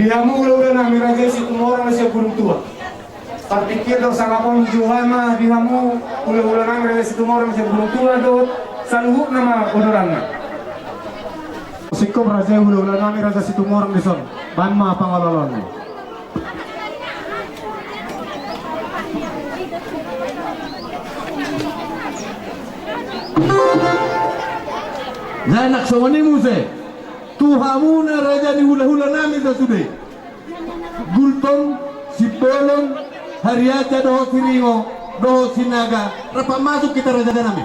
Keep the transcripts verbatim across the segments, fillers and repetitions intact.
Di hamu hulahula nami Raja Situmorang Siaburung Tua. Partingkian do sangap on, jolo ma di hamu hulahula nami Raja Situmorang Siaburung Tua dohot saluhutna ma odoranna. Singkop raja i, hulahula nami Raja Situmorang dison, baen ma pangololoan. Jadi nang songon i muse tu hamuna raja ni hulahula nami sasude. Gultom, Simbolon, Hariaja dohot Siringo dohot Sinaga, rap masuk hita raja nami.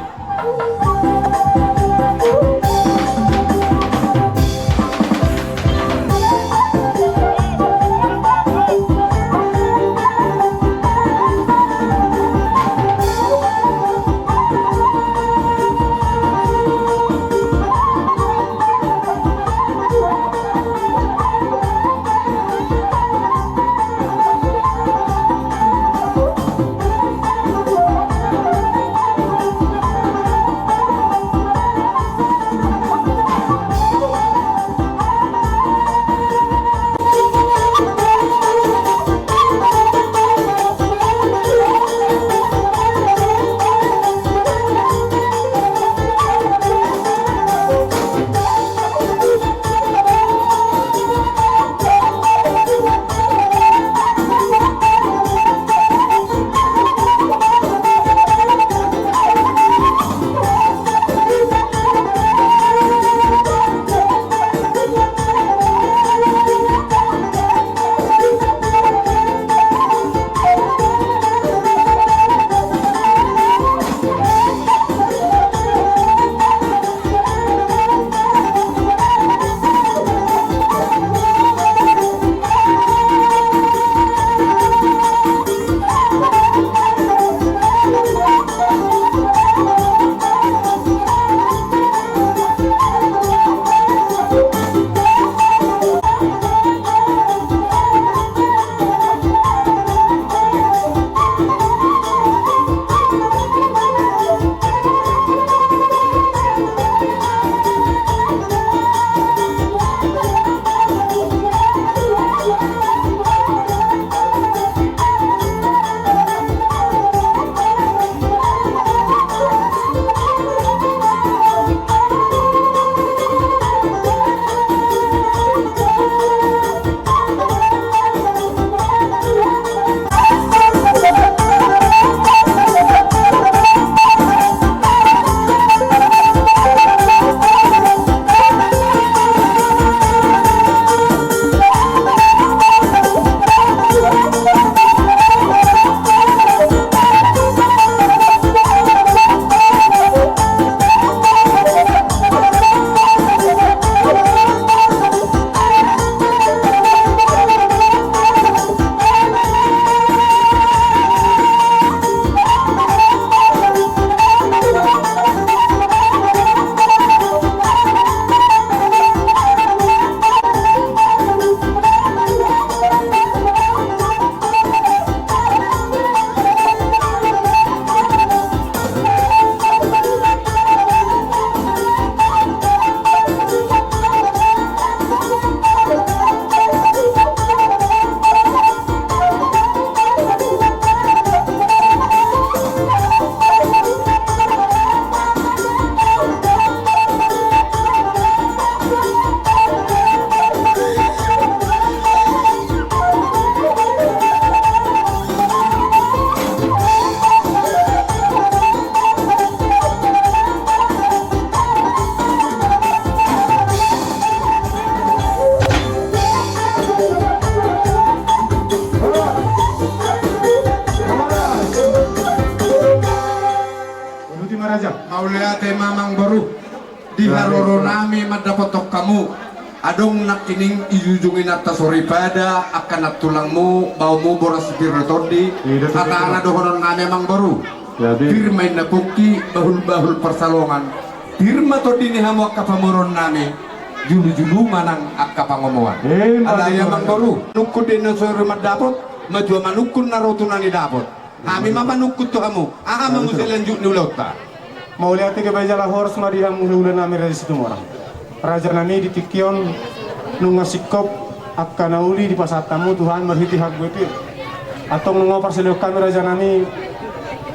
Mauliate ma amangboru. Di haroro nami mandapothon hamu. Adong nangkining di ujung inanta soripada, angka nantulangmu, baomu Boras Sipir Tondi. Hatana dohonon nami amangboru. Pir ma inna pungki, bahul-bahul parsalongan. Pir ma tondi ni hamu angka pamoruon nami. Julu-julu ma nang angka pangomoan. Alai amangboru, nungkun do inna sori mandapot, matua manungkun na ro tu na nidapot. Hami ma manungkun tu hamu, aha ma muse lanjut ni ulaonta. Mauliate, gabe jala horas ma di hamu hulahula nami Raja Situmorang. Raja nami, di tingki on nunga singkop Angka na uli dipasahat hamu Tuhan marhite hanggo i pe. Antong nunga parsilehon hami rajanami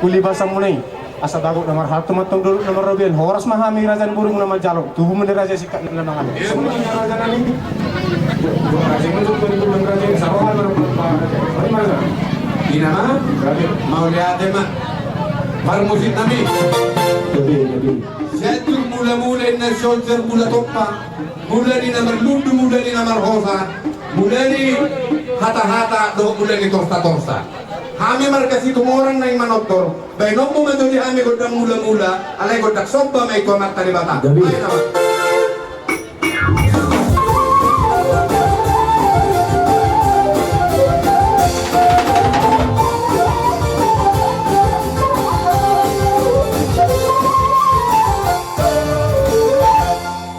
uli basanmuna i. Asa bagot na marhalto ma antong dolok na marrobean. Horas ma hami raja ni borumuna manjalo. Tubu ma di raja singkat na mangan. Rajanami. Raja i ma tu tuan tuan raja i sarohan ma raja. Mari ma raja. Ina ma. Mauliate ma. Parmusiknami. Gabe gabe. Sianjur mula-mula inna sianjur mula tompa. Mula ni na marlundu, mula ni na marhosa, mula ni hata-hata dohot mula ni torsa-torsa. Hami marga Situmorang naeng manortor, baenonmu ma jolo di hami gondang mula-mula, alai gondang somba ma i tu Amanta Debata. Gabe. Baen ma.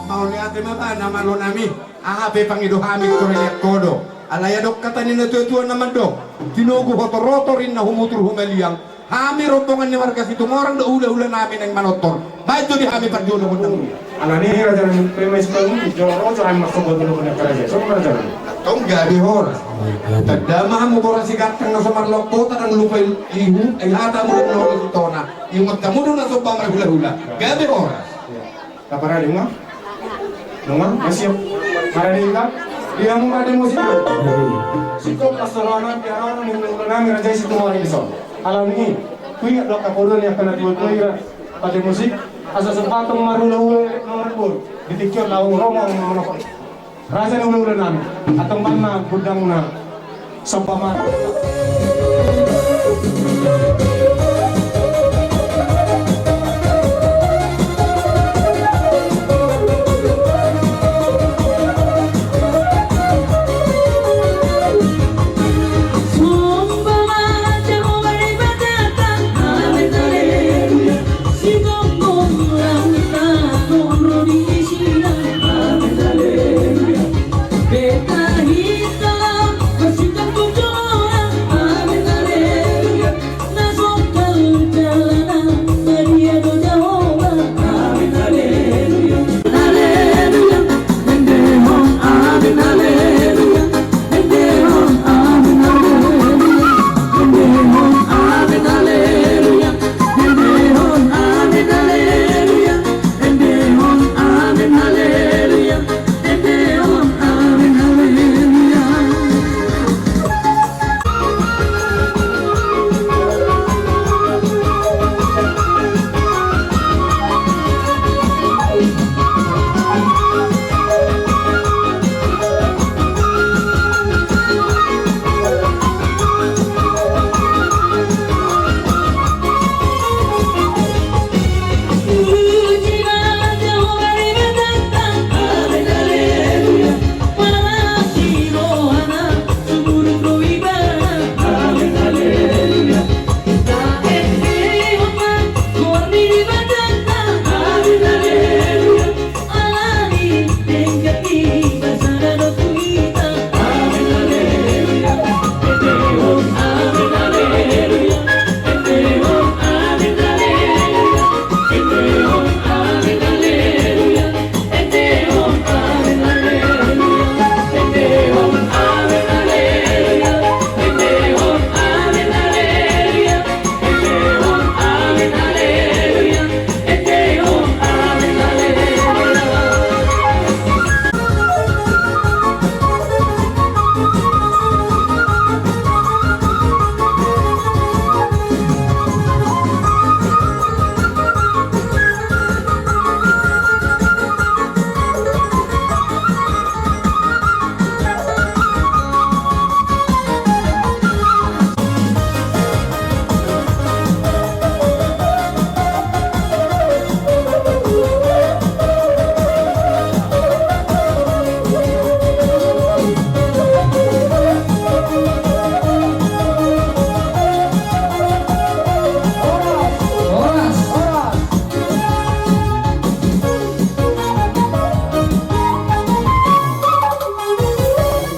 Mauliate ma ba na malonami. Aha pe pangido hami torelian ho do. Alai adong hata ni na tua-tua na mandok, tinogu hotor-otor inna humutur humaliang. Hami rombongan ni marga Situmorang dohot hula-hula nami naeng manortor. Baen jo di hami parjolo gondang. Alani raja nami pe ma i sipanguli jolo ro jo hami marsomba tu lomo ni angka raja i. Songon raja nami. Tong gabe horas. Tanda ma hamu boras i ganteng na so marlok kota dang lupa i hu i hata mula mula horas i tona. Ingot hamu do na somba marhula-hula. Gabe horas. Ia. Taparade nunga? Nunga? Nunga siap. Marade nunga? Dia mau marade musik. Singkop las rohana, dia rohana, ni hula-hula nami raja i Situmorang i dison. Alani i, huingot do angka poda ni angka na tua-tua i ra. Marade musik. Asa sempatong marhula-hula nomor bor. Di tingki on laho ro ma manopot. Raja ni hula-hula nami, antong baen ma gondangna. Somba ma.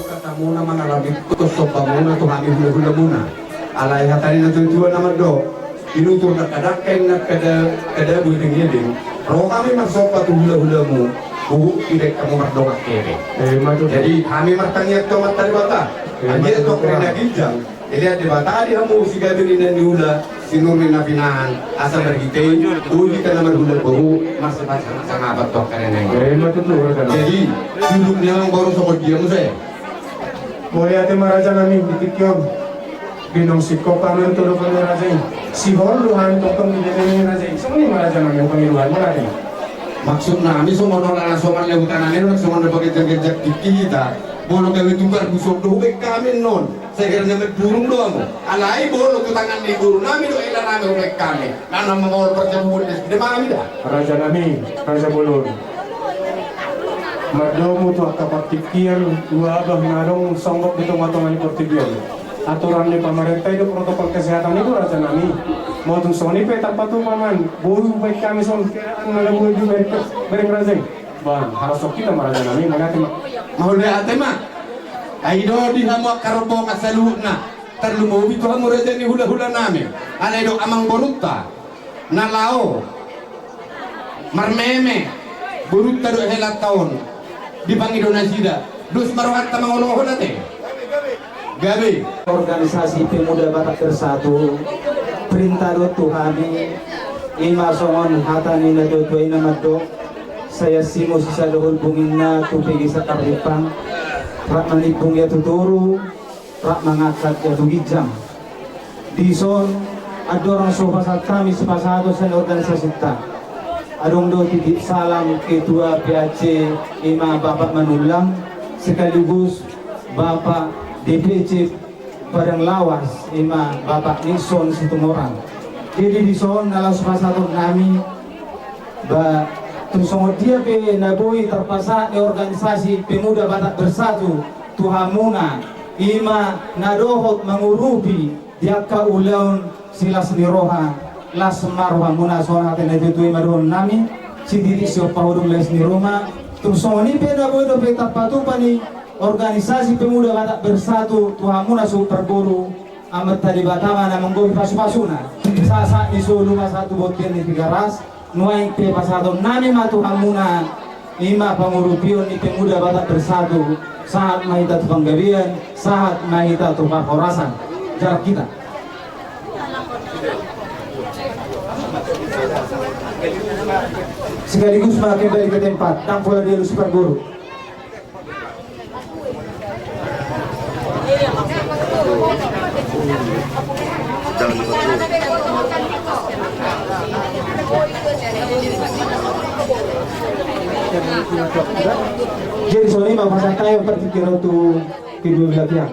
Hatamuna mangalami sombamuna tu hami hula-hulamuna. Alai hata ni na tua-tua na mandok, inutur na kadakeng na kada, kada buting iading. Ro hami marsomba tu hula-hulamu. Huhut ibaen hamu mardongan kere. Jadi hami martangiang tu Amanta Debata. Anggiat tu angka na ginjang, dilean Debata di hamu sigabe ni na niula, sinur ni na pinahan, asa marhite i boi hita na marhula boru marsipasangapan tu angka na naeng. Jadi suluk ni amangboru songon dia muse? Mauliate ma raja nami di tingki on. Binong singkop hamu tu dohonon ni raja i. Sihol do hami tongtong di dohonon ni raja i. Songon i ma raja nami, pangidoan mauliate. Maksud nami songon holan na so marlehon tangan i, songon na pagenjang-genjang tingki hita. Molo gabe tukar buson do hubaen hami annon. Sai hira na mamburung do hamu. Alai molo tu tangan ni boru nami dohot hela nami hubaen hami. Nana mangol parjamuan di sini mami da. Raja nami, raja bolon. Mardomu tu angka partingkian dua abah na adong songgop di tonga-tonga ni portibi on. Aturan ni pamarenta i do protokol kesehatan i do raja nami. Molo tung songon i pe tarpatupa ma, boi hubaen hami songon keadaan na boi dibereng raja i. Bah, harus sok hita ma raja nami, mauliate ma. Mauliate ma. Ai do di hamu angka rombongan saluhutna. Tarlumobi tu hamu raja ni hula-hula nami. Alai do amangborunta na laho marmeme borunta dohot helanta on, dipangido nasida, dos ma rohanta mangoloi ate. Gabe. Organisasi Pemuda Batak Bersatu, perintah do tu hami, ima songon hata ni natua-tua i na mandok, sai asi ma sisada hol bungin na tu pege sangkar rimpang, rap manimbung ia tu toru, rap mangangkat ia tu ginjang. Dison, andorang so pasahat hami sipasahaton sian organisasinta, adong do titip salam ketua P A C, ima Bapak Manullang, sekaligus Bapak D P C Padang Lawas, ima Bapak Nixon Situmorang. Jadi dison na laos pasahaton nami, ba, tung songon dia pe na boi tarpasahat ni organisasi Pemuda Batak Bersatu tu hamuna, ima na dohot mangurupi di angka ulaon silas ni roha, las ma rohamuna, songon hata ni natua-tua i ma dohonon nami, sititi siompa hudon las ni roha. Tung songon i pe na boi dope tarpatupa ni organisasi Pemuda Batak Bersatu tu hamuna suhut parboru, Amanta Debata ma na manggohi pasu-pasuna. Sahat-sahat ni solu ma sahat tu bontean ni Tigaras. Nuaeng pe pasahaton nami ma tu hamuna, ima pangurupion ni Pemuda Batak Bersatu, sahat ma hita tu panggabean, sahat ma hita tu parhorasan. Jarak kita. Sekaligus ma kembali ke tempat, ndang pola dialusi parboru. Jadi songon i ma pasahat hami partingkian on tu kedua belah pihak.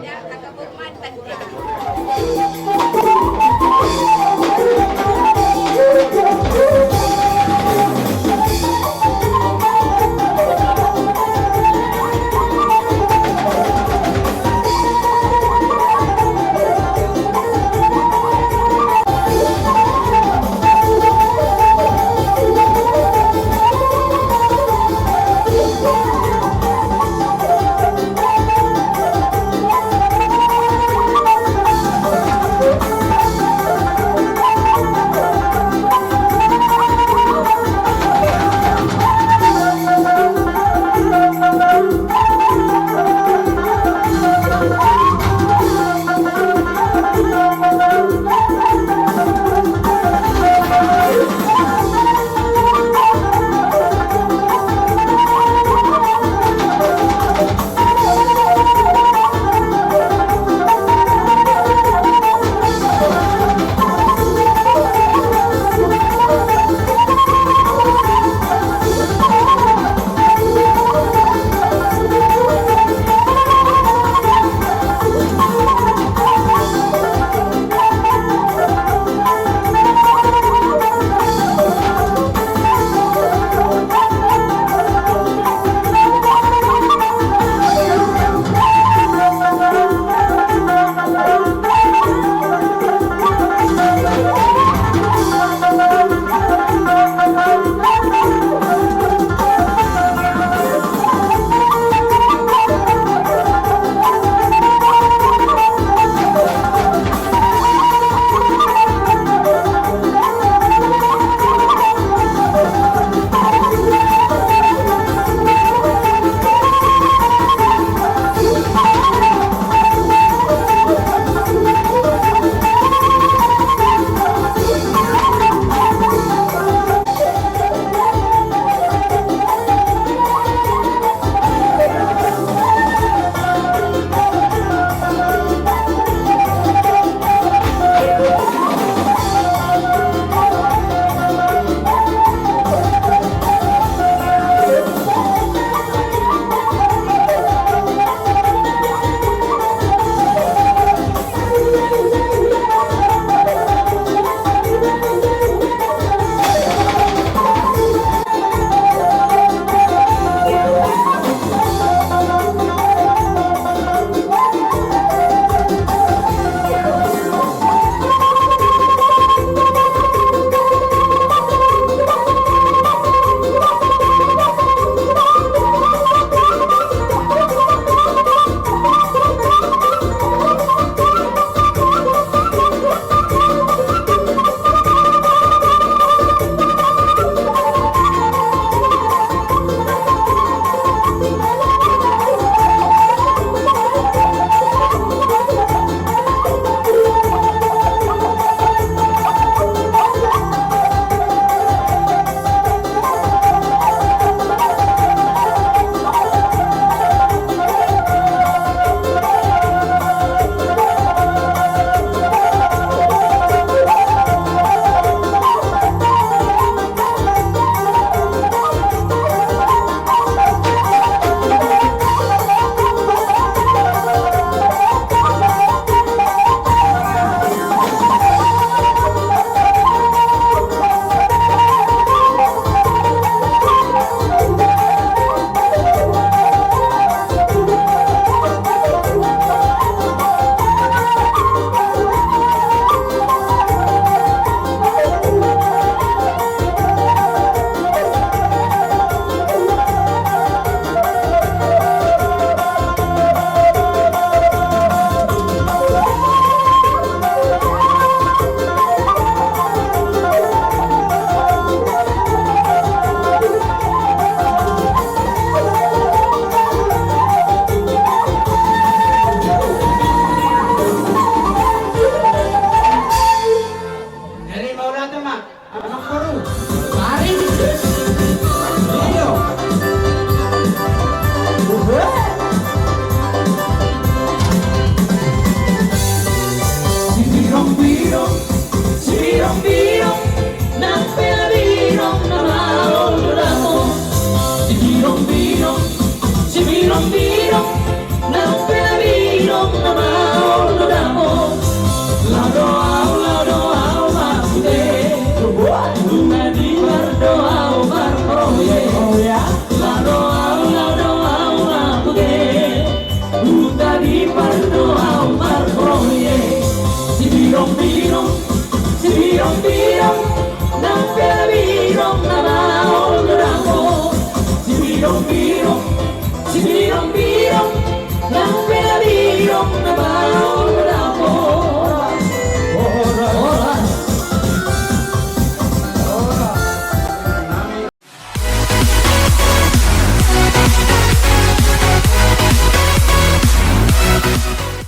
Sibirong, sibirong, nang pe bidong na maol do dang ho. Sibirong, sibirong, sibirong, nang